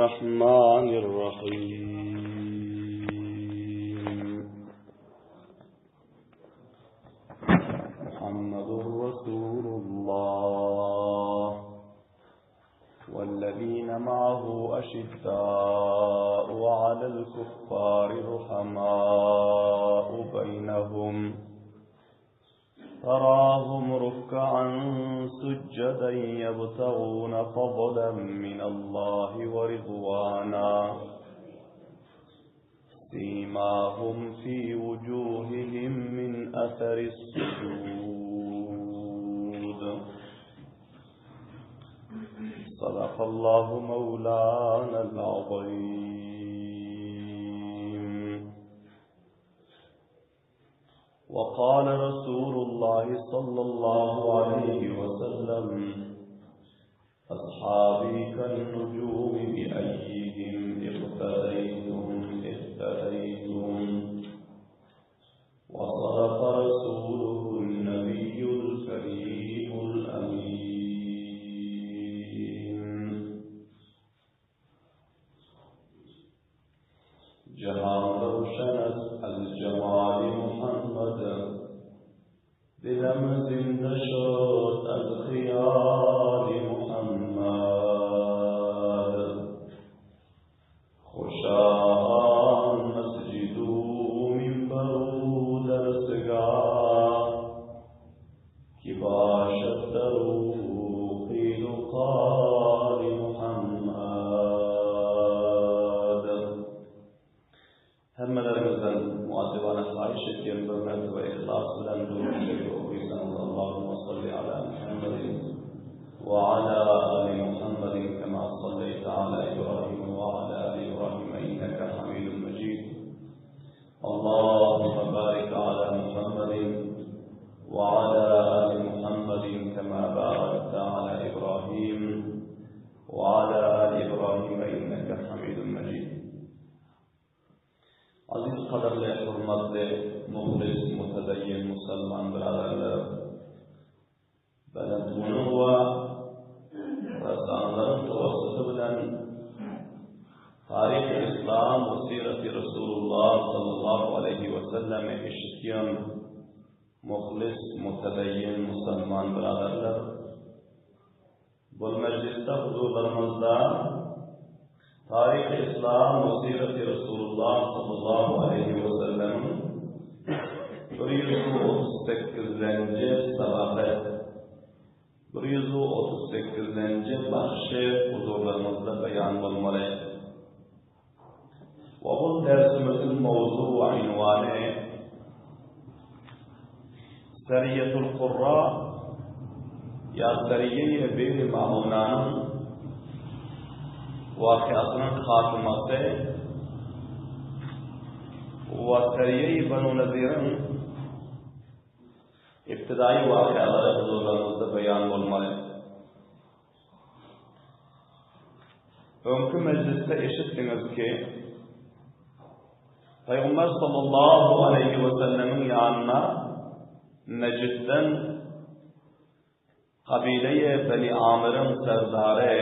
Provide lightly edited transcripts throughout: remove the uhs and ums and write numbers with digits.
الرحمن الرحيم محمد رسول الله والذين معه أشداء على الكفار رحماء بينهم تراهم ركعا سجدا يبتغون فضلا من الله ورضوانا سيماهم في وجوههم من أثر السجود صدق الله مولانا العظيم وقال رسول الله صلى الله عليه وسلم أصحابي كالنجوم بأيهم اقتديتم اهتديتم وصدق رسوله النبي الكريم الأمين جهان روشن است از جمال محمد دلم زنده شد از خیال محمد خوشا آن مسجد و منبر و درسگاه که باشد در او قیل و قال محمد Hemmeleriňizden muaddebana haýyş etýän bir mertebe yhlas bilen durud-y şerif okysaňyz Allahumma salli ala Muhammedin we ala ali Muhammedin kema salleýte ala Ibrahim we ala ali Ibrahim inneke Hamidun Mejid. Allahumma barik ala Muhammedin we ala ali Muhammedin kema barakte ala Ibrahim we ala ali Ibrahim inneke Hamidun Mejid. Aziz gadyrly, hormatly, muhlis, mutedeyyin musulman byradarlar! Belent munuň we rasanylaryň tawassuty bilen Taryhy Yslam we Siraty Resulullah sallallahu aleýhi we sellemi eşitýän muhlis, mutedeyyin musulman byradarlar! Bu mejlisde huzurlarymyzda Taryhy Yslam we Siraty Resulullah sallallahu aleýhi we sellemiň 138-lenji sabagy, 138-lenji bahşy huzurlaryňyzda beýan bolmaly. We bu dersimiziň mowzu we ünwany Seriýetul Kurra ýa Seriýe-i Biri Maunanyň wakyýasynyň hatymasy we Seriýe-i Banu Naziriň ibtidaýy wakyýalary huzurlaryňyzda beýan bolmaly. Öňki mejlisde eşitdiňiz ki, Pygamber sallallahu aleýhi we sellemiň ýanyna Nejitden kabileýi Beni Amiriň serdary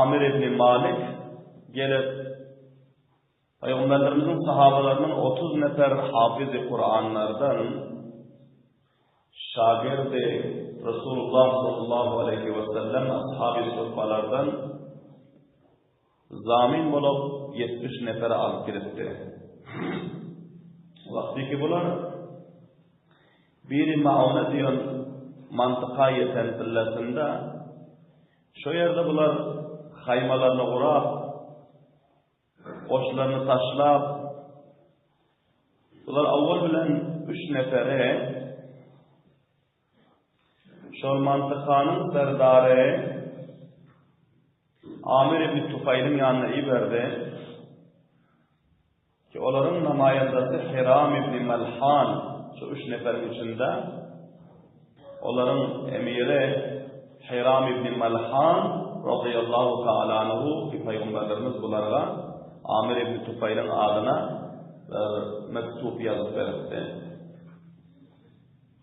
Amir ibn Malik gelip Pygamberlerimiziň sahabalarynyň 30 nefer hafyzy Kuranlardan şagirdi Resulullah sallallahu aleýhi we sellem ashaby suffalardan zamin bolup 70 neferi alyp gidipdi. Wagty ki bular biri Mauna diýen mantyka ýeten pillesinde şo ýerde bular haýmalaryny gurap Goşlaryny taşlap, bular owal bilen üç neferi şol mantykanyň serdary Amir ibn Tufaýlyň ýanyna iberdi ki, olaryň namaýandasy Hiram ibn Malhan şu üç neferiň içinde Olaryň emiri Hiram ibn Malhan razyýallahu taala anhu ki pygamberlerimiz bularga Amir ibn Tufaýlyň adyna bir mektup ýazyp beripdi.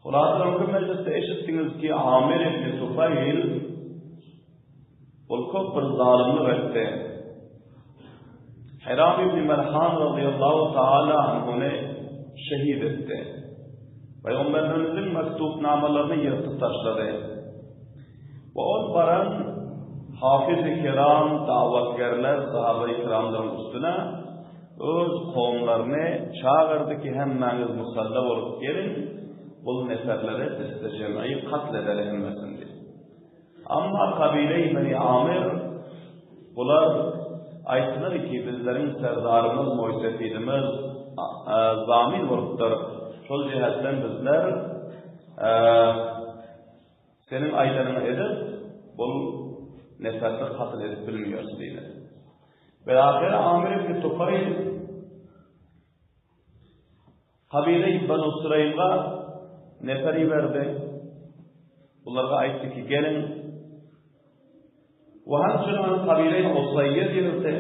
Hulasa öňki mejlisde eşitdiňiz ki Amir ibn Tufaýl ol köp bir zalymlyk etdi. Hiram ibn Melhan razyýallahu taala anhuny şehit etdi. Pygamberimiziň mektubnamalaryny ýyrtyp taşlady. We ol baran hafiz-i kiram, dawatgerler, sahaba-i kiramlaryň üstüne öz kowumlaryny çagyrdy ki, hemmäňiz musalla bolup geliň, bul neferleri deste-jem'i katl edeli hemmesini diýip. Amma kabile-i Beni Amir bular aýtdylar ki, bizleriň serdarymyz, moýsefidimiz zamin bolupdyr, şol jähetden bizler Seniň aýdanyňy edip, bul neferli katl edip bilmeýäris diýdi. Belahyr Amir ibn Tufaýl kabile-i Banu Süleýmge nefer iberdi. Bularga aýtdy ki, geliň. We hemçinin kabile-i Usaýýe diýildi.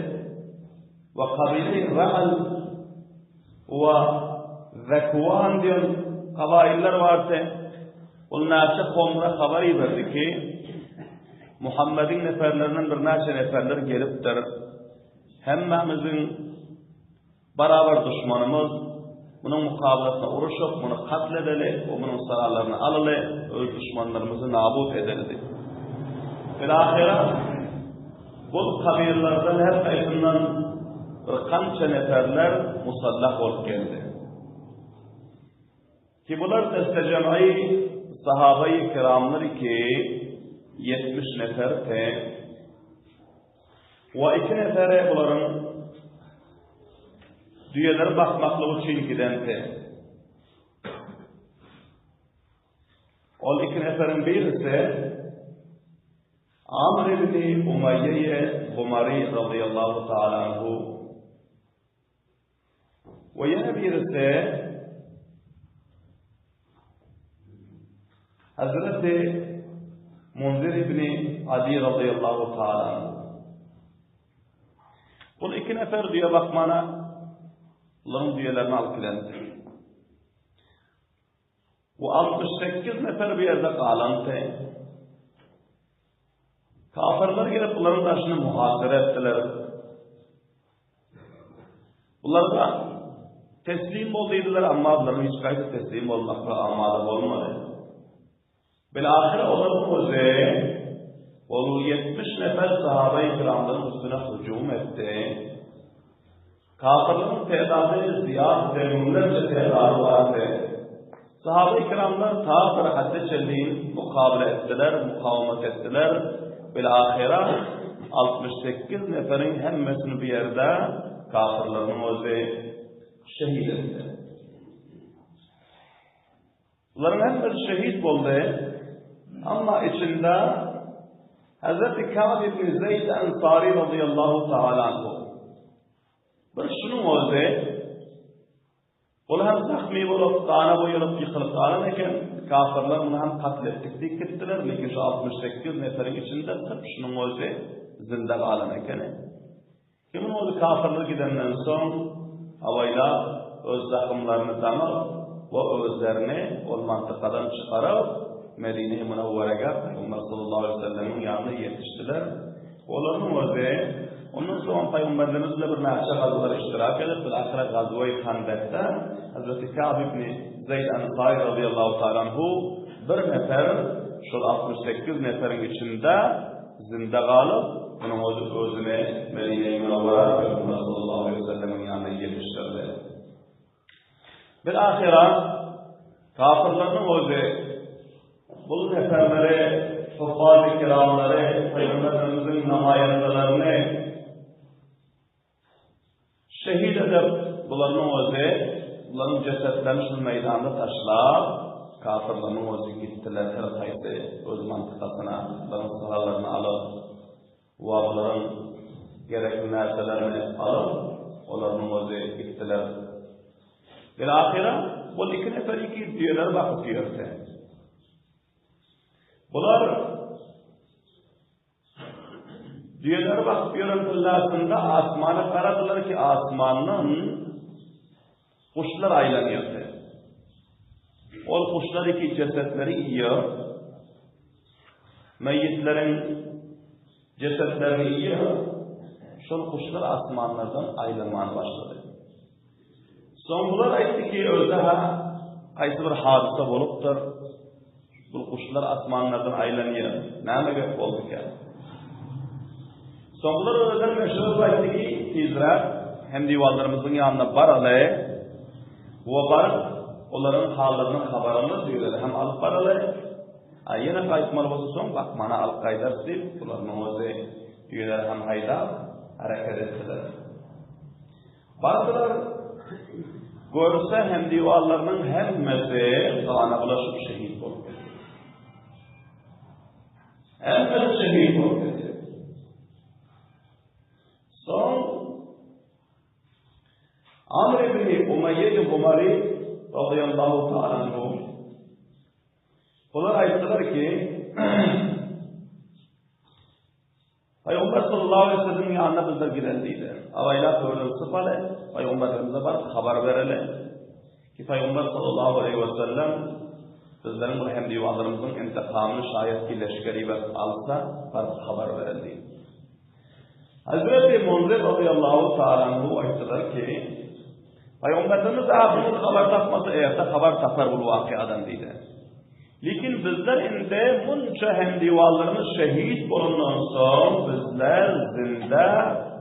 We kabile-i Ra'l we Zekwan diýen kabailler bardy. Ol näçe kowumlara habar iberdi ki, Muhammediň neferlerinden birnäçe neferler gelipdir. Hemmämiziň Barabar duşmanymyz, munuň mukabalasyna uruşyp, muny katl edeli we munuň saralaryny alaly, öz duşmanlarymyzy nabut edeli diýip. Bilahyra, bul kabilalardan her haýsyndan bir kança neferler musallah bolup geldi. Ki bular deste-jem'i sahabaýy kiramlar ki 70 nefer te we iki neferi bularyň düýeleri bakmaklyk üçin giden te. Ol iki neferiň birisi Amr ibn Umaýýe Gumary radiyallahu ta'ala anhu We ýene birisi Hazreti Munzir ibn Adi radıyallahu ta'ala. Bul iki nefer düýe bakmana bularyň düýelerini alyp gidendi. We 68 nefer bu ýerde galandy. Kafirler gelip bularyň daşyny muhasara etdiler. Bular-da teslim bol diýdiler, amma bularyň hiç haýsy teslim bolmaklyga amada bolmady. Bilahyr olaryň özi ol 70 nefer sahaba-i kiramlaryň üstüne hüjüm etdi. Kafirleriň tedady zyýat we müňlerçe tedady bardy. Sahaba-i kiramlar ta bir hadde çenli mukabele etdiler, mukawamat etdiler. Bilahyra 68 neferiň hemmesini bu ýerde kafirleriň özi şehit etdi. Bularyň hemmesi şehit boldy. Amma içinde Hazreti Ka'b ibn Zeyd Ensari radıyallahu ta'ala anhu. Bir şunuň özi Ol hem zahmy bolup, gana boýalyp ýykylyp galan eken. Kafirler muny hem katl etdik diýip gitdiler. Lekin şu 68 neferiň içinde sırf şunuň özi zinde galan ekeni. Kimin özi kafirler gidenden soň awaýlap öz zahymlaryny daňyp we özlerini ol mantykadan çykaryp Medine-i Münewwerege Pygamber sallallahu aleýhi we sellemiň ýanyna ýetişdiler. Olaryň özi ondan soň Pygamberimiz bilen birnäçe gazwalara iştirak edip, bilahyra Gazwa-i Handakda Hazreti Ka'b ibn Zeýd Ansary razyýallahu ta'ala anhu bir nefer şol 68 neferiň içinde zinde galyp, munuň özi özüni Medine-i Münewwera Pygamber sallallahu aleýhi we sellemiň ýanyna ýetişdirdi. Bilahyra kafirleriniň özi bul neferleri, huffaz-y kiramlary, Pygamberimiziň namaýandalaryny şehit edip, bularyň özi bularyň jesetlerini şul meýdanda taşlap, kafirleriniň özi gitdiler her haýsy öz mantykasyna, bularyň syralaryny alyp, we bularyň gerekli närselerini alyp, olaryň özi gitdiler. Bilahyra, bul iki nefer iki düýeleri bakyp ýörse. Bular düýeleri bakyp ýören pyllasynda asmana garadylar ki, asmandan guşlar aýlanýardy. Ol guşlar iki jesetleri iýýär. Meýitleriň jesetlerini iýýär. Şol guşlar asmanlardan aýlanmany başlady. Soň bular aýtdy ki, özde-hä haýsy bir hadysa bolupdyr. Bu guşlar asmanlardan aýlanýar. Näme gep bolduka? Soň bular özleri meşhur aýtdy ki, tizräk hem diwallarymyzyň ýanyna baraly we baryp olaryň hallarynyň habaryny düýeleri hem alyp baraly. A ýene gaýtmaly bolsa soň bakmana alyp gaýdarys diýip, bularyň özi düýeleri hem haýdap hereket etdiler. Bardylar, görse hemdiwarlarynyň hemmesi gana bulaşyp şehit bolup gitdi. Hemmesi şehit bolup gitdi. Soň Amr ibn Umayye Gumari radıyallahu ta'ala anhu bular aýtdylar ki Pygamber sallallahu aleýhi we sellemiň ýanyna bizler gideli diýdi. Abaýlap öwren sypaly, Pygamberimize baryp habar bereli. Ki Pygamber sallallahu aleýhi we sellem bizleriň bir hemdiwanlarymyzyň intikamyny şaýat ki leşger iberip alsa, baryp habar bereli diýdi. Hazreti Munzir radıyallahu ta'ala anhu aýtdylar ki, Pygamberimiz bugün habar tapmasa, erte habar tapar bu wakyýadan diýdi. Lekin bizler indi munça hemdiwarlarymyz şehit bolandan soň bizler zinde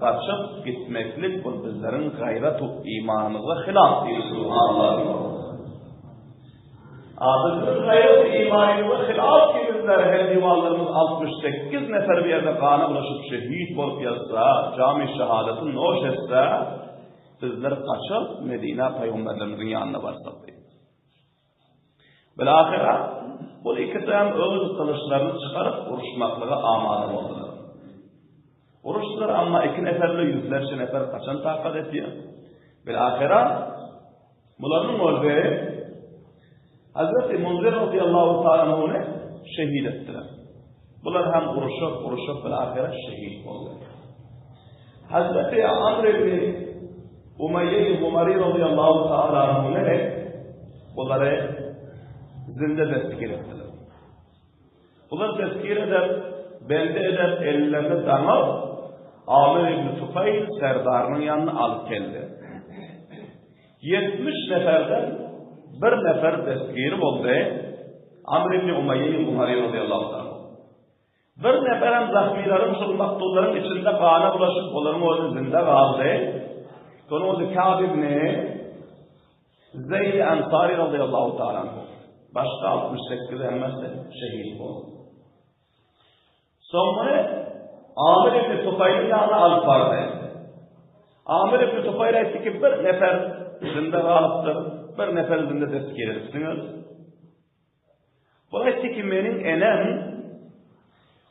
gaçyp gitmeklik bul bizleriň gaýrat u imanymyzga hylaf diýdi Subhanallah. A bizleriň gaýrat u imanymyzga hylaf ki bizler hemdiwarlarymyz 68 nefer bir ýerde gana bulaşyp şehit bolup ýatsa, jamy şehadaty noş etse, bizler gaçyp Medina pygamberlerimiziň ýanyna barsak diýdi. Bilahyra, bul ikisi hem öz gylyçlaryny çykaryp, uruşmaklyga amada boldular. Uruşdylar, amma iki neferle ýüzlerçe nefer haçan takat etýär? Bilahyra, bularyň özi Hazreti Munzir radiyallahu ta'ala anhuny şehit etdiler. Bular hem uruşyp, uruşyp, bilahyra şehit boldy. Hazreti Amr ibn Umayye Gumari radıyallahu ta'ala anhuny bulary zinde destgir etdiler. Bular destgir edip, bende edip, ellerini daňyp, Amir ibn Tufayl serdarynyň ýanyna alyp geldi. 70 neferden bir nefer destgir boldy. Amr ibn Umayye Gumari radıyallahu ta'ala. Bir neferem zahmylaryň şol maktullaryň içinde gana bulaşyp, olaryň özi zinde galdy. Şonuň özi Ka'b ibn Zeýd Ansary radıyallahu ta'ala anhu. Başga 68 hemmesi şehit boldy. Soňra Amir ibn Tufaýlyň ýanyna alyp bardy. Amir ibn Tufaýl aýtdy ki, bir nefer zinde galypdyr, bir nefer zinde destgir edipsiňiz. Ol aýtdy ki, meniň enem,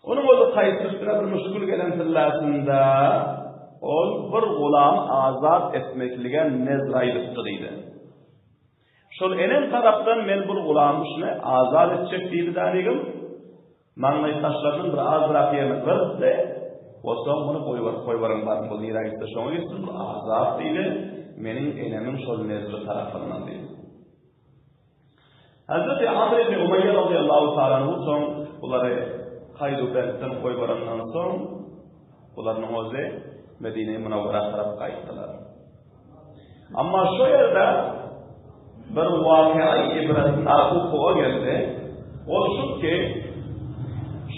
onuň özi Kaýsyň üstüne bir müşgül gelen tyllasynda, ol bir gulamy azat etmeklige nezr aýdypdy diýdi. Şol enem tarapdan men bir gulamy şuny azat etjek diýdi danigim. Maňlaý saçlarynyň bir azrak ýerini gyrpdy. Bolsa muny goýber, goýberiň baryň bu nirä gitse şoňa gitsin, bu azat diýdi. Meniň enemiň şol nezri tarapyndan diýdi. Hazreti Amr ibn Umaýýa radiyallahu ta'ala anhu soň bulary Kaýdu bentden goýberendan soň bularyň özi Medine-i Munawwara tarap gaýtdylar. Amma şu ýerde bir wakyýa ibretnak wukuwa geldi. Ol şu ki,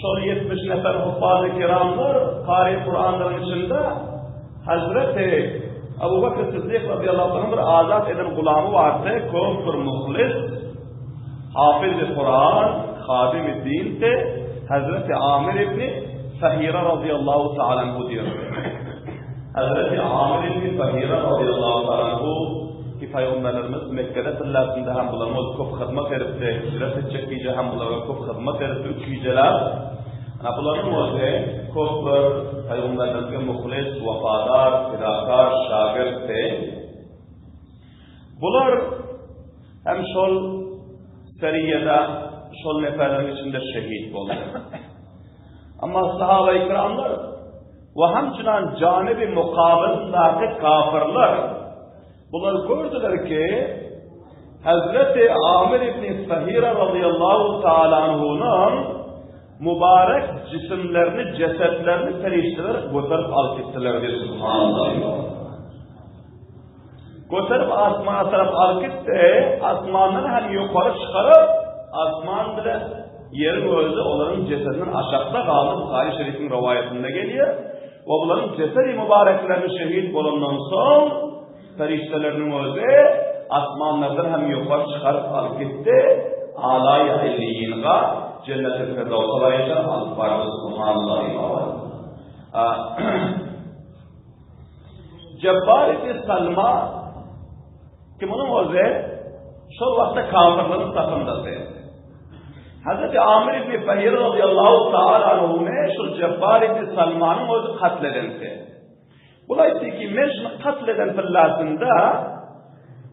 şol 70 nefer huffaz-ı kiramlar kari Kur'anlaryň içinde Hazreti Abu Bakr Siddik radıyallahu anh bir azat eden gulamy bardy, köp bir muhlis, hafiz Kur'an, hadim-i dindi, Hazreti Amir ibn Fahira radıyallahu ta'ala anhu diýerdi. Hazreti Amir ibn Fahira radıyallahu ta'ala anhu ki Peygamberlerimiz Mekke'de tyllasynda hem bularyň özi köp hyzmat edipdi, hijret etjek gije hem bulara köp hyzmat edipdi, üç gijeläp. Ana bularyň özi köp bir Peygamberlerimize muhlis, wepadar, fidakar şagirtdi. Bular hem şol seriýede şol neferleriň içinde şehit boldy. Amma sahaba-i kiramlar we hemçinan janibi mukabylyndaky kafirler bular gördüler ki. Hazreti Amir ibn Fahira radıyallahu ta'ala anhunyň mübarek jisimlerini, jesetlerini perişdeler göterip alyp gitdiler diýip subhanallah. Göterip asmana tarap alyp gitdi, asmandan hem ýokary çykaryp, asman bile ýeriň özi olaryň jesedinden aşakda galdy, Buhary şerifiň rowaýatynda gelýär. We bularyň jesedi mübareklerini şehit bolandan soň, Perişdeleriniň özi asmanlardan hem ýokary çykaryp alyp gitdi, Alaý Illiýinga, Jennetil Firdawsa barýança alyp bardy, Subhanallah. Jebbar ibn Salma ki munuň özi şol wagtda kafirleriň safyndady. Hazreti Amir ibn Fahir radıyallahu ta'ala anhuny şol Jebbar ibn Salmanyň özi katledendi. Bul aýtdy ki, men şuny katl eden pillasynda,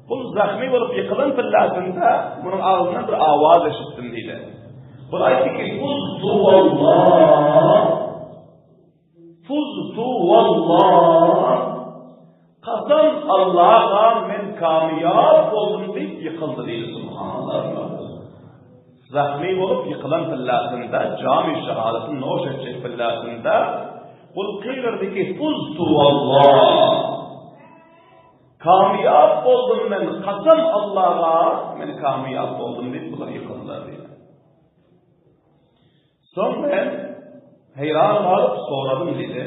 bul zahmy bolup ýykylan pillasynda munuň agzyndan bir awaz eşitdim diýdi. Bul aýtdy ki, fuztu wallah, fuztu wallah, kasam Allaha men kamyýap boldum diýip ýykyldy diýdi, subhanallah. Zahmy bolup ýykylan pillasynda, jamy şehadaty noş etjek pillasynda, Bul gygyrdy ki, Fuztu wallah! Kamyýap boldum men, kasam Allaha, men kamyýap boldum diýip, bular ýykyldylar diýdi. Soň men heýran galyp soradym diýdi.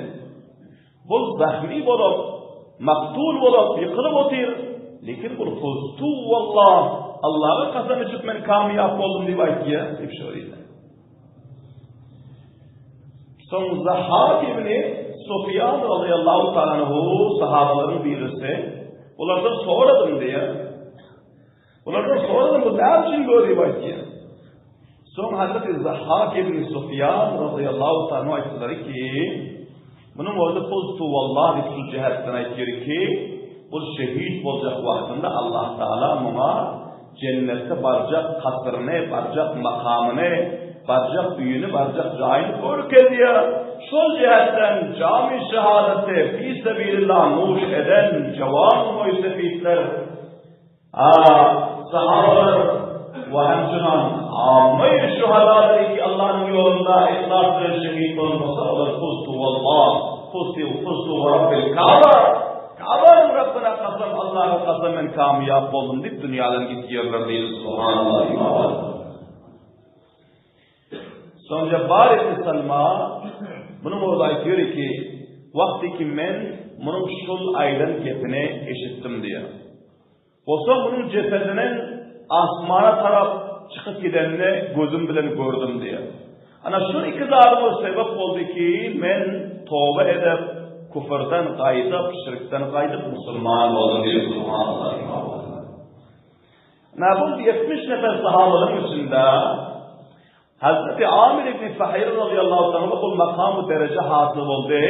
Bul zahmy bolup, maktul bolup ýykylyp otyr, lekin bul fuztu wallah, Allaha kasam içip men kamyýap boldum diýip aýtýar diýip şo diýdi. Soň Zahhak ibn Sufýan radiyallahu ta'ala anhu sahabalaryň birisi bulardan soradym diýýär. Bulardan soradym bu näme üçin böyle diýip aýtýar. Soň Hazreti Zahhak ibn Sufýan radıyallahu ta'ala anhu aýtdylar ki, munuň özi fuztu wallah diýip şu jähetden aýtýar ki, bu şehit boljak wagtynda Allah Taala muňa jennetde barjak kasryny, barjak makamyny, barjak öýüni, barjak jaýyny görkezýär. Şol jähetden jamy şehadaty fi sebilillah nuş eden jawan moýsefitler A sahabalar we hemçinan ammay şuhadalar ki Allah'ın yolunda ihlas bilen şehit bolan bolsa olar fuztu wallah fuztu fuztu we rabbil Kaaba Kaabanyň Rabbine kasam Allah'a kasam men kamyýap boldum diýip dünýadan gitýärler diýdi subhanallah. Soň Jabbar ibn Salma munuň özi aýtýar ki, wagty ki men munuň şul aýdan gepini eşitdim diýýär. Bolsa munuň jesediniň asmana tarap çykyp gidenini gözüm bilen gördüm diýýär. Ana şu iki zadyň özi sebäp boldy ki, men toba edip, küfürden gaýdyp, şirkden gaýdyp musulman boldum diýýär. Subhanallah. Na bu 70 nefer sahabalaryň içinde Hazreti Amir ibn Fahir radıyallahu ta'ala bu makam dereje hasıl oldu.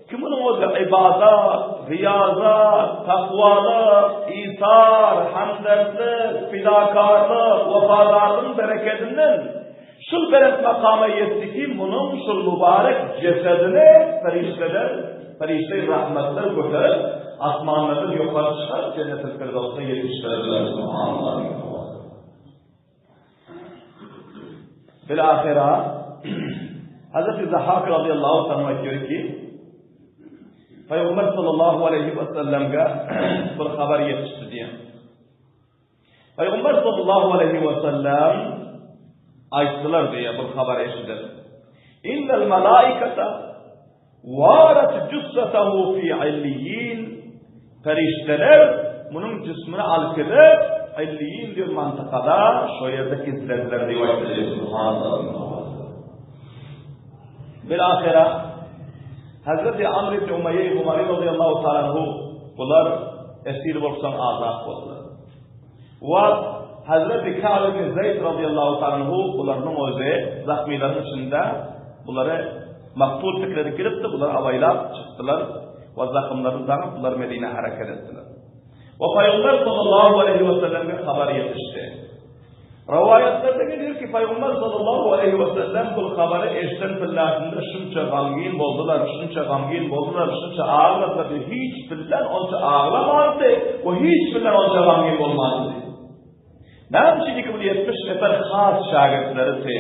Ki bunun özi ibadat, riyazat, takvalık, isar, hamdertlik, fidakarlyk, wefadarlygyň bereketinden şul belent makama ýetdi ki, munuň şul mübarek jesedini perişdeler, perişde rahmetler göterip, asmanlardan ýokary çykaryp, Jennetil Firdawsa ýetişdirdiler. Subhanallah. Bilahira Hazreti Zahak radıyallahu ta'ala aýtýar ki, Peygamber sallallahu aleyhi ve sellemge bir habar ýetişdi diýen. Pygamber sallallahu aleýhi we sellem aýtdylar diýýär bir habar eşidip. Innel malaikata warat jussatahu fi illiyin Perişdeler munuň jismini alyp gidip illiyin diýen mantykada şo ýerde gizlediler diýip aýtdy. Subhanallah. Bilahira Hazreti Amr ibn Umayye Gumari radıyallahu ta'ala anhu bular esir bolup soň azat boldular. We Hazreti Ka'b ibn Zeyd radıyallahu ta'ala anhu bularyň özi zahmylaryň içinde bulary maktul pikir edip giripdi, bular awaýlap çykdylar we zahymlaryny daňyp bular Medinä hereket etdiler. We Pygamber sallallahu aleyhi ve selleme habar ýetişdi. Rowaýatlarda gelýär ki, Pygamber sallallahu aleýhi we sellem bul habary eşiden pillasynda şunça gamgyn boldular, şunça gamgyn boldular, şunça agladylar diýip, hiç billen onça aglamandy we hiç billen onça gamgyn bolmandy diýip. Näme üçin ki bu 70 nefer has şägirtleridi,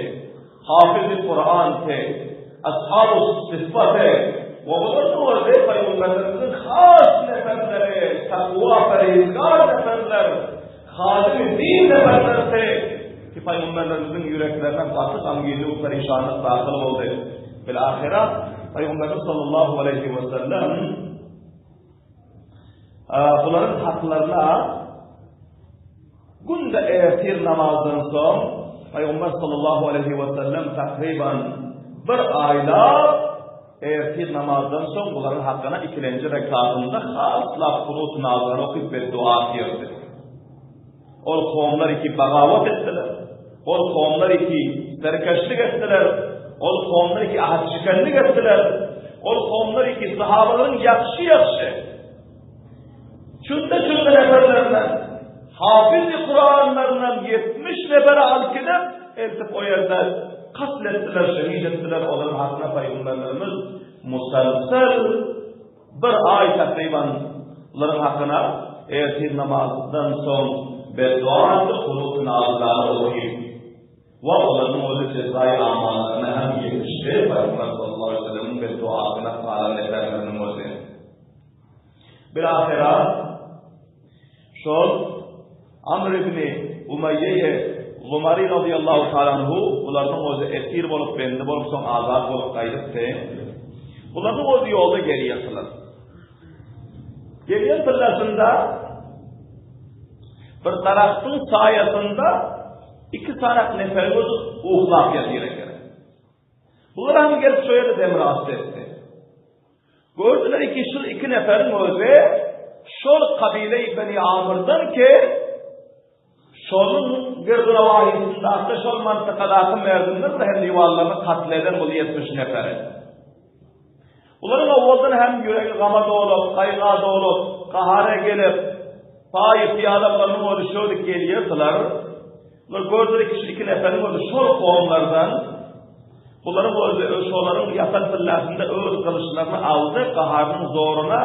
hafyzy Kur'andy, ashabu syffaty we bular özi pygamberlerimiziň has neferleri, takwa perhizgar neferler, hadymy din neferlerdi ki pygamberlerimiziň ýüreklerine gaty gamgynlyk, perişanlyk dahyl boldy. Bil-ahyra Pygamberimiz sallallahu aleýhi we sellem Bularyň haklaryna günde ertir namazdan soň Pygamber sallallahu aleýhi we sellem takryban bir aýlap ertir namazdan soň bularyň hakyna ikilenji rekatynda haslap kunut nazyny okyp beddua etdi. Ol kowumlar iki bagawat etdiler. Ol kowumlar iki serkeşlik etdiler. Ol kowumlar iki ahdşikenlik etdiler. Ol kowumlar iki sahabalaryň ýagşy-ýagşy çünde-çünde neferlerinden, hafyzy Kuranlaryndan 70 neferi alyp gidip, eltip o ýerde katl etdiler, şehit etdiler. Olaryň hakyna pygamberlerimiz musalsal Bir aý takryban bularyň hakyna ertir namazdan soň beddua etdi, kunut nazylany okyp. We olaryň özi jezaýy amallaryna hem ýetişdi, Pygamber sallallahu aleýhi we sellemiň bedduasyna galan neferleriniň özi. Bilahyra şol Amr ibni Umeýýe Zumary razyýallahu taala anhu bularyň özi esir bolup, bendi bolup, soň azat bolup gaýdypdy. Bularyň özi ýolda gelýärdiler. Gelýän pyllasynda bir daragtyň saýasynda iki sanak neferiň özi uklap ýatyr eken. Bular hem gelip şo ýerde demir asty etdi. Gördüler ki şul iki neferiň özi şol kabile-i Beni Amyrdan ki şonuň girdi-nawahisindäki şol mantykadaky merdimler hem diwallaryny katl eden bul 70 neferi. Bularyň owaldan hem ýüregi gama dolup, gaýga dolup, gahara gelip, paýy pyýada bularyň özi şöyle gelýärdiler. Bular gördüler ki şu iki neferiň özi şol kowumlardan Bularyň özi şolaryň ýatan pillasynda öz gylyçlaryny aldy, gaharynyň zoruna,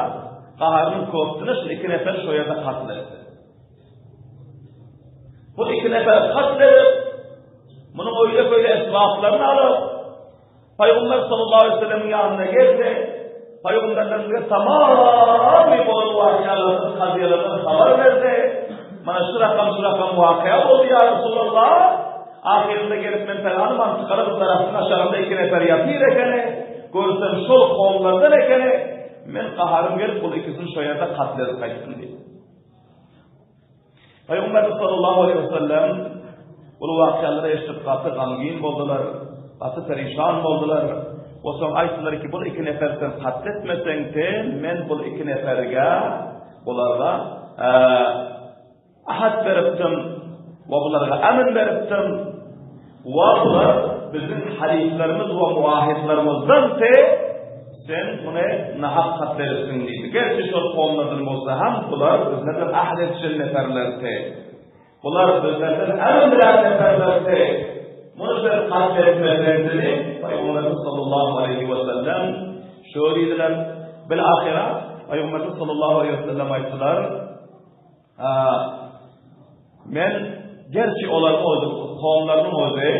gaharynyň köpdüne şu iki nefer şo ýerde katl etdi. Bu iki nefer katl edip, munuň öýle-köýle esbaplaryny alyp, Pygamber sallallahu aleyhi ve sellemiň ýanyna geldi. Pygamberlerimize tamamy bolan wakyýalardan, kazyýalardan habar berdi. Mana şu rakam, şu rakam wakyýa boldy ýa Resulallah. Ahyrynda gelip men pälany mantykada bir daragtyň aşagynda iki nefer ýatyr ekeni. Görsem şol kowumlardan ekeni. Men gaharym gelip bul ikisini şo ýerde katl edip gaýtdym diýdi. Pygamberimiz sallallahu aleýhi we sellem bu wakyalary eşidip gaty gamgyn boldular, gaty perişan boldular. We soň aýtdylar ki, bu iki nefer sen katl etmeseň sen men bu iki neferge bularga ahad beripdim we bularga emr beripdim. We bular biziň haliflerimiz we muahidlerimizden te sen muny nahak katl edipsiň diýdi. Gerçi şol kowumlardan bolsa hem bular bizlerden ahd edişen neferler te. Bular bizlerden emr bilen neferler te. Muny sen katl etmeseň diýdi. Pygamberimiz sallallahu aleýhi we sellem şo diýdiler. Bil ahyra Pygamberimiz sallallahu aleýhi we sellem aýtdylar. Men, gerçi olaryň özi, kowumlarynyň özi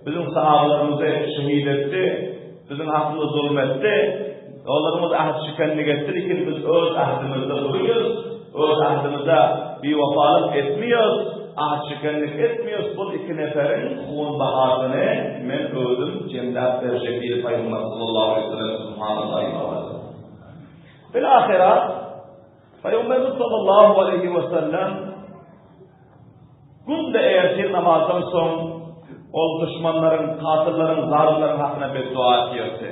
biziň sahabalarymyzy şehit etdi, biziň hakymyza zulum etdi, olaryň özi äht şikenlik etdi, lekin biz öz ähdimizde durýarys, öz ähdimize biwepalyk etmeýäris, äht şikenlik etmeýäris, bul iki neferiň hun bahasyny men özüm jemläp berjek diýdi Pygamber sallallahu aleýhi we sellem, Subhanallahi wal-azim. Bil-ahyra, Pygamberimiz sallallahu aleýhi we sellem günde ertir namazdan soň ol duşmanlaryň, katyllaryň, zalymlaryň hakyna beddua etýärdi.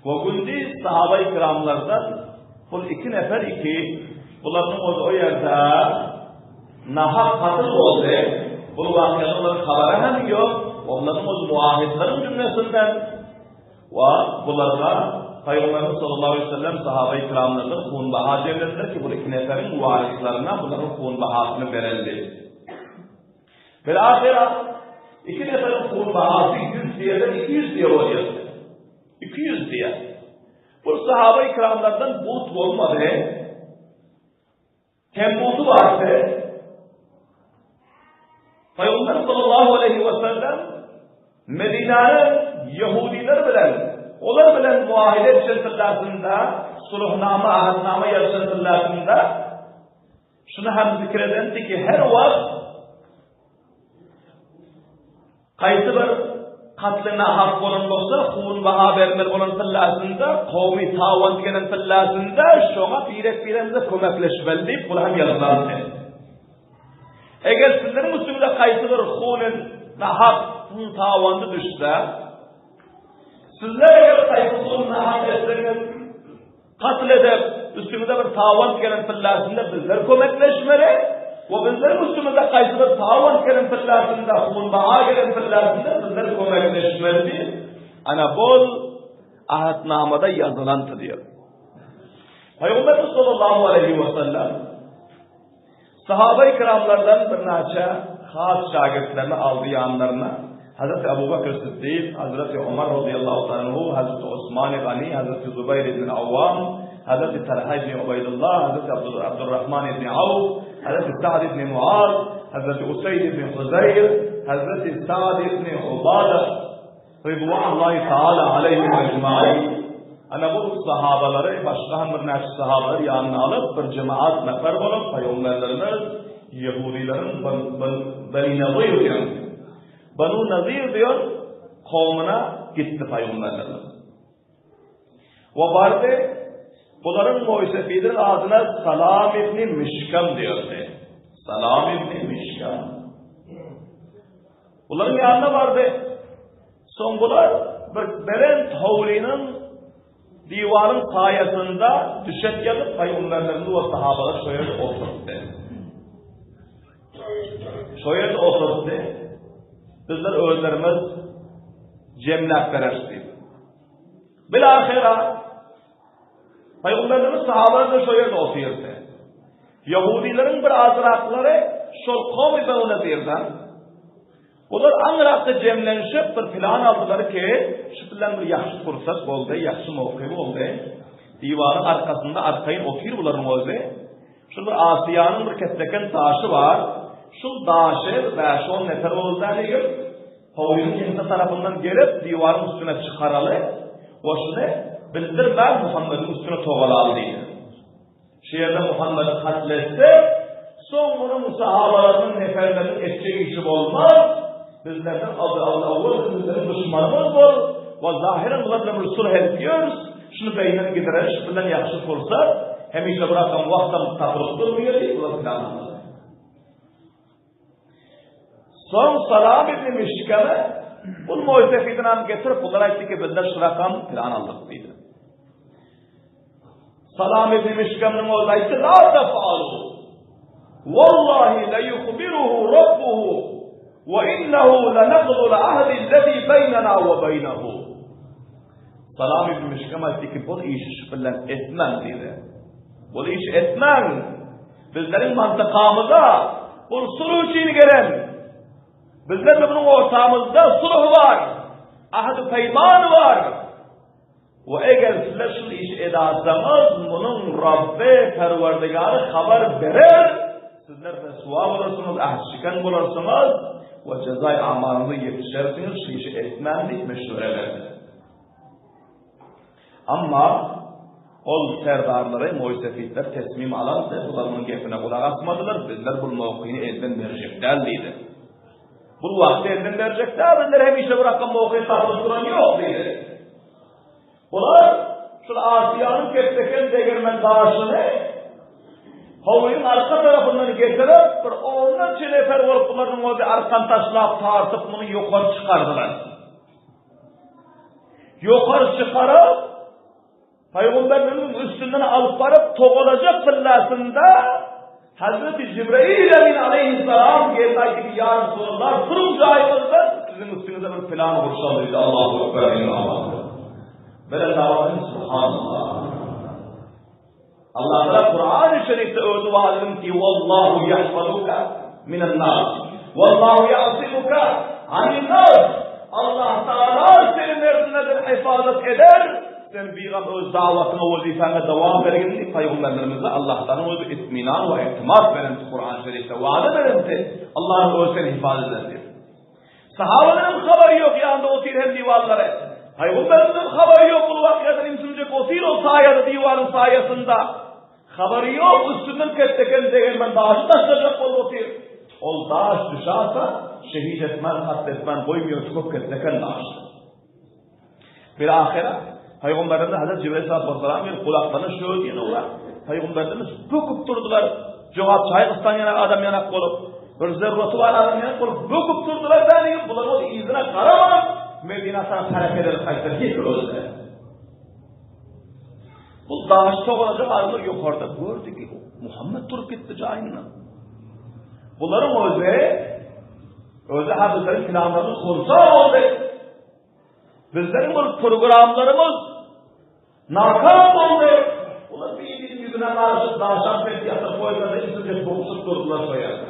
We gündiz sahaba-i kiramlardan bul iki nefer iki bularyň özi o ýerde nahak katyl boldy. Bu wakyanyň olaryň habary hem ýok. Onlaryň özi muahidleriň jümlesinden We bularga Pygamberimiz sallallahu aleýhi we sellem sahabaýy kiramlardan hunbaha jemlediler ki, bul iki neferiň waryslaryna bularyň hunbahasyny bereldi. Bil-ahyra iki neferiň hunbahasy 100 diýeden 200 diýe bolýar. 200 diýe. Bu sahabaýy kiramlardan but bolmady. Tembuty bardy. Pygamber sallallahu aleýhi we sellem Medinäniň ýehudileri bilen, olar bilen muahede etjek tyllasynda, suluhnama, ahdnama ýazjak tyllasynda şuny hem zikr edendi ki, her wagt Haýsy bir katly nahak bolan bolsa, hun baha bermeli bolan tyllasynda, kowmy tawan gelen tyllasynda şoňa birek-biremize kömekleşmeli diýip, bular hem ýazylandy. Eger sizleriň üstüňize haýsy bir huny nahak, hun tawandy düşse, sizler eger haýsy hun nahak etseňiz, Katl edip, üstümize bir tawan gelen pillasynda bizler kömekleşmeli we bizleriň üstümize haýsy bir tawan gelen pillasynda, hunbaha gelen pillasynda bizler kömekleşmeli diýip, ana bol ahdnamada ýazylandy diýip. Pygamberimiz sallallahu aleýhi we sellem Sahaba-i kiramlardan birnäçe has şägirtlerini aldy ýanlaryna, Hazreti Abu Bekr Siddik, Hazreti Omar razyýallahu taala anhu, Hazreti Osman-y Gani, Hazreti Zubaýr ibn Awwam, Hazreti Talha ibn Ubaýdullah, Hazreti Abdurrahman ibn Awf, Hazreti Sa'd ibn Muaz, Hazreti Useýd ibn Huzeýr, Hazreti Sa'd ibn Ubada Ridwanullahi taala aleýhim ejmain. Ana bu sahabalary, başga hem birnäçe sahabalary ýanyna alyp, bir jemaat nefer bolup, pygamberlerimiz ýehudileriň Beni Nazyr diýen, Banu Nazyr diýen kowmuna gitdi pygamberlerimiz. We bardy, bularyň moýsefidiniň adyna Salam ibn Mişkam diýerdi. Salam ibn Mişkam. Bularyň ýanyna bardy. Soň bular bir belent howlynyň diwaryň saýasynda düşek ýazyp, pygamberlerimiz we sahabalar şo ýerde oturtdy. Şo ýerde oturtdy. Bizler özlerimiz jemläp bereris diýip. Bilahira Pygamberimiz sahabalar da şo ýerde otyrdy. Ýahudileriň bir azraklary şol kowmy Benu Nazirden Olar aňrakda jemlenişip bir plan aldylar ki, şu bilen bir ýagşy pursat boldy, ýagşy mowky boldy. Diwaryň arkasynda arkaýyn otyr bularyň özi. Şul bir Asiýanyň bir kesdeken daşy bar. Şul daşy bäş-on nefer boldy diýip, howlynyň ýeňse tarapyndan gelip, diwaryň üstüne çykaraly we şuny bildirmän Muhammediň üstüne togalaly diýdi. Şu ýerde Muhammedi katl etsek, soň munuň sahabalarynyň neferleriniň etjek işi bolmaz. Bizlerden azy al-awwal bizleriň duşmanymyz bol we zahyran bular bilen bir sulh edip ýörüs. Şuny beýninden gidireris, şu bilen ýagşy pursat, hemişe bir adam wagtam tapylyp durmaýar diýip, bular planladylar. Soň Salam ibn Mişkeme bu Moýsefidini hem getirip, bular aýtdy ki, bizler şu rakam plan aldyk diýdi. Salam ibn Mişkemniň ozi aýtdy, la tefalu. Wallahi la yukhbiruhu rabbuhu wa innehu la naqdul ahdi allazi baynana wa baynahu. Salam ibn Mişkem aýtdy ki, bu işi şu bilen etmäň diýdi. Bu işi etmäň. Bizleriň mantykamyza bul sulh üçin gelen. Bizler bunuň ortamyzda sulh bar. Ahd-u peýman bar. We eger sizler şul işi edasaňyz, munuň Rabby, Perwerdigary habar berer, sizler ryswa bolarsyňyz, äht şiken bolarsyňyz we jezaý amalyňyza ýetişersiňiz, şu işi etmäň diýip meşwere berdi. Amma ol serdarlary, moýsefitler tesmim alandy, bular munuň gepine gulak asmadylar, bizler bul mowkyny elden berjek däl diýdi. Bul wagty elden berjek däl, bizler hemişe bir akam mowky tapylyp duran ýok diýdi. Bular şul Asiýanyň kepdeken degirmen daşyny howlyň arka tarapyndan getirip, bir onlarça nefer bolup bularyň özi arkan taşlap tartyp muny ýokary çykardylar. Ýokary çykaryp, Pygamberimiziň üstünden alyp baryp togalajak tyllasynda Hazreti Jibrail Emin aleyhisselam geldi aýtdy ki, ýa Resulallah, turuň jaýyňyzdan, siziň üstüňize bir plan gurşaldy diýdi. Allahu Ekber diýdi Allah. Beren dawasyny subhanallah. Allah Teala Kur'an-ı Şerif'te özü vaat edin ki Wallahu yahfazuka minen nas. Wallahu ya'simuka anin nas. Allah Teala seni merdinden hifz. hefazat eder, sen bigam öz dawatyňa, wezipäňe dowam bergin diýip pygamberlerimize Allahtanyň özi itminan we itimat berenti Kuran şerifde wada berenti Allah'yň özi seni hifazat eder diýip. Sahabalaryň habary ýok ýanynda otyr hem diwallary. Pygamberimiziň habary ýok bul wakyýadan imsinjek otyr ol saýada diwaryň saýasynda. Habary ýok üstünden ketdeken degermen daşy taşlajak bolup otyr. Ol daş düşasa şehit etmän katl etmän goýmaýar çykyp ketdeken daşdy. Bir ahyra Pygamberimiz Hazreti Jibril aleyhissalatu vesselam gelip gulaklaryna şöyle diýen ola. Pygamberimiz böküp durdular. Jogap çaý gyssan ýanak adam ýanak bolup, bir zerraty bar adam ýanak bolup böküp durdular däli, bular ol yzyna garaman Medina tarap hereket edip gaýtdylar hiç bir özleri. Bu daş togalajak adamlar ýokarda gördi ki, Muhammed durup gitdi jaýyndan. Bularyň özi özi hadysların planlaryny hunsa boldy. Bizleriň bul programlarymyz nakam boldy. Olar bir-biriniň ýüzüne garaşyp, daşam pes ýatyryp goýdular-da, ünsüzje bokuşyp durdular şo ýerde.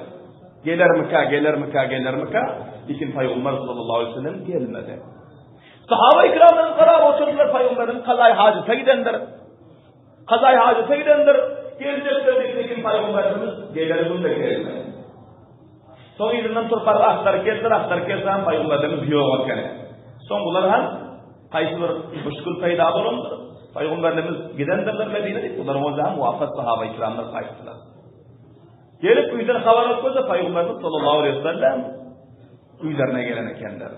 Gelermikä, gelermikä, gelermikä? Lekin Pygamber sallallahu aleyhi ve sellem gelmedi. Sahaba-i kiramdan garap oturdylar, Pygamberimiz kazaý hajata gidendir. Kazaý hajata gidendir. Geljekdir diýip, lekin Pygamberimiz geler günde gelmedi. Soň yzyndan turup baryp agtaryp geldiler, agtaryp gelse hem Pygamberimiz ýok ekeni. Soň bular hem haýsy bir müşgil peýda bolandyr. Pygamberimiz gidendirler Medine diýip, bularyň özi hem wafat sahaba-i kiramlar gaýtdylar. Gelip öýden habar alyp görse Pygamberimiz sallallahu aleyhi ve sellem öýlerine gelen ekenler.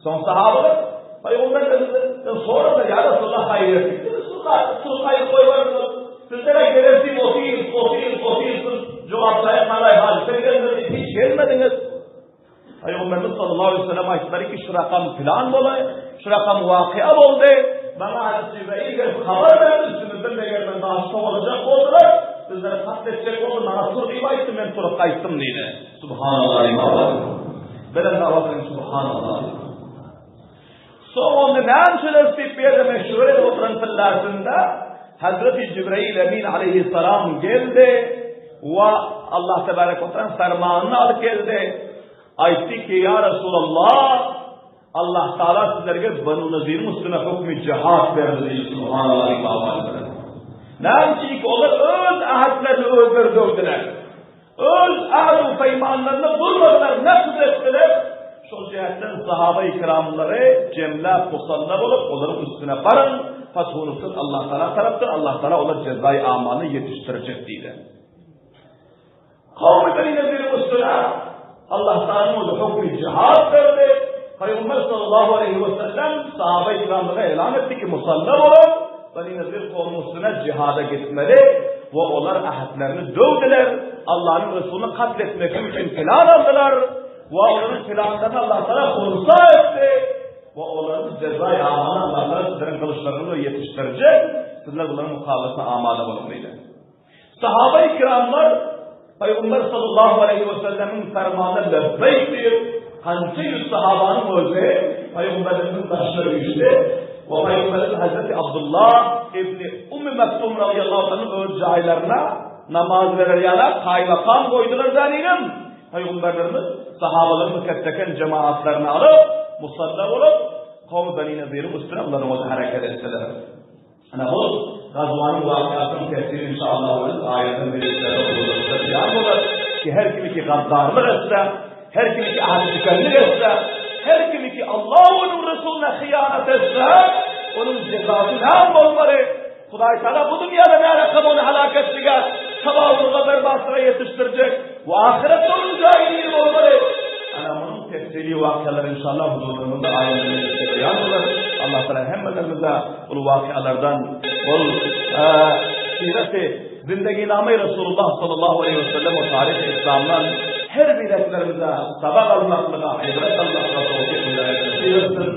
Soň sahabalar Pygamberimizden soradylar, ýa Resulallah haýyr etdik. Sulh goýbardylar. Sizlere gelesi otyr, otyr, otyrsyz, jogap çaýa kalaý hadysa gidendir diýip hiç gelmediňiz. Pygamberimiz sallallahu aleyhi ve sellem aýtdylar ki, şu rakam filan bolaý, şu rakam wakyýa boldy. Maňa Hazreti Jibrail gelip habar berdi, üstümizden degermen daş togalajak boldular. Bizleri katl etjek boldy, maňa tur diýip aýtdy, men turup gaýtdym diýdi. Subhanallah diýip. Belent awaz bilen Subhanallah. Soň onda näme üçin diýip bu ýerde meşhur edip oturan pillasynda Hazreti Jibrail Emin aleyhisselam geldi we Allah tebarek we taala fermanyny alyp geldi. Aýtdy ki, ýa Resulallah, Allah Taala sizlerge Banu Naziriň üstüne hukmy jihad berdi diýdi. Subhanallah diýip awaz bilen. Näme üçin ki olar öz ahdlaryny özleri döwdüler. Öz ahd-u peýmanlaryny durmadylar, nakz etdiler. Şol jähtden sahaba-i kiramlary jemläp musalla bolup, olaryň üstüne baryň, fathu-nusrat Allah Taala tarapdan, Allah Taala olar jezaýy amalyny ýetişdirjek diýdi. Kowmy Beni Neziriň üstüne Allah Taalanyň özi hukmy jihad berdi. Pygamber sallallahu aleýhi we sellem sahaba-i kiramlara elan etdi ki, musalla boluň, Beni Nezir kowmunyň üstüne jihada gitmeli we olar ähtlerini döwdüler, Allanyň Resulyny katl etmek üçin plan aldylar we olaryň planlaryny Allah Taala hunsa etdi we olaryň jeza-i amany Allah Taala sizleriň gylyçlaryňyzla ýetişdirjek, sizler bularyň mukabalasyna amada boluň diýdi. Sahaba-i kiramlar Pygamber sallallahu aleýhi we sellemiň fermanyna lebbeýk diýip, kança ýüz sahabanyň özi Pygamberimiziň daşyna üýşdi we Pygamberimiz Hazreti Abdullah ibni Ummi Mektum razyýallahu anhu öz jaýlaryna namaz berer ýala kaýmakam goýdular däninim. Pygamberlerimiz sahabalaryň mükeddeken jemaatlaryny alyp, musalla bolup, kowmy Beni Neziriň üstüne bularyň özi hereket etdiler. Ana bu gazwanyň wakyýasynyň tefsiri inşallah öz aýatyň mejlislerde huzurymyzda beýan bolar ki her kim ki gaddarlyk etse, her kim ki ahd-şikenlik etse, her kim ki Allah we onuň Resulyna hyýanat etse, onuň jezasy näme bolmaly? Hudaý Taala bu dünýäde näme rakam ony halak etdige, tabawurga berbatlyga ýetişdirjek we ahyretde onuň jaýy nire bolmaly? Ana munuň tefsiri wakyýalary inşallah huzurlarymyzda aýatyň mejlisde beýan bolar. Allah Taala hemmelerimize Ol wakyýalardan, ol sireti, zindeginame Resulullah sallallahu aleýhi we sellem we taryhy Islamdan her bireklerimize sabak almaklyga, ibret almaklyga towfyk hidayet nesip etsin.